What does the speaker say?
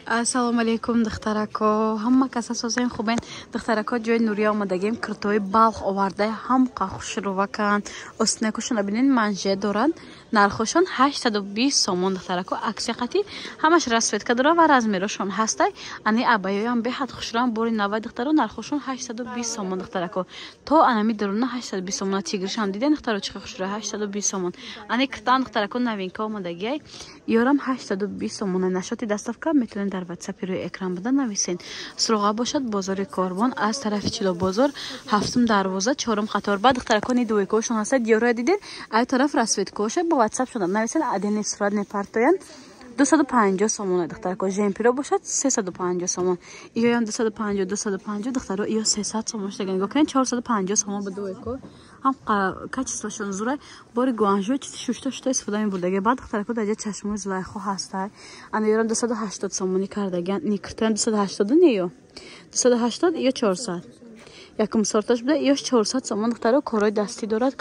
Ассалому алайкум, духтарако, ҳама каса созем, хубен? Духтарако, ҷои Нурия омадагем. Киртои Балх оварда, ҳамқа хушруваканд. Остинакошон бинен, манже доранд. Нархошон 820 сомон, духтарако, акция қати. Ҳамаш расцветка дора ва размерошон ҳастай. Ани абаёям беҳад хушрӯам, бори навай, духтаро. Нархошон 820 сомон, духтарако. То анами даруна 820 сомона. Тигришам диден, духтаро, чӣ хушрӯ, 820 сомон. Ани киртаам, духтарако, новинка омадагиай, ёрам 820 сомона. Нашоти доставка метавонед дар ватсапи рӯи экран буда нависен. Суроға бошад бозори Корвон, аз тарафи Чилобозор, ҳафтум дарвоза, чорум қатор. Баъд, духтаракони, двойкаошон ҳастад. Диёрое дидед, ай тараф расцветкаоша бо ватсап шуда нависен, отдельный сурат мепартоянд. 250 сомона, духтарако. Жемпиро бошад 350 сомон, иёям 250, 250, духтаро. Иё 300 сомон шудага, нигоҳ кунед, 450 сомон ба двойко. Ҳам качествошон зурай, бори Гуанжо, чизи шушта шушта истифода мебурдаги. Баъд, духтарако, даҷа чашмои Зулайхо ҳастай. Ана ёрам 280 сомонӣ кардагиан. Никртоям 280 не, ё 280, ё 400. Якум сорташ буда, ёш 400 сомон, духтаро. Корҳои дастӣ дорад.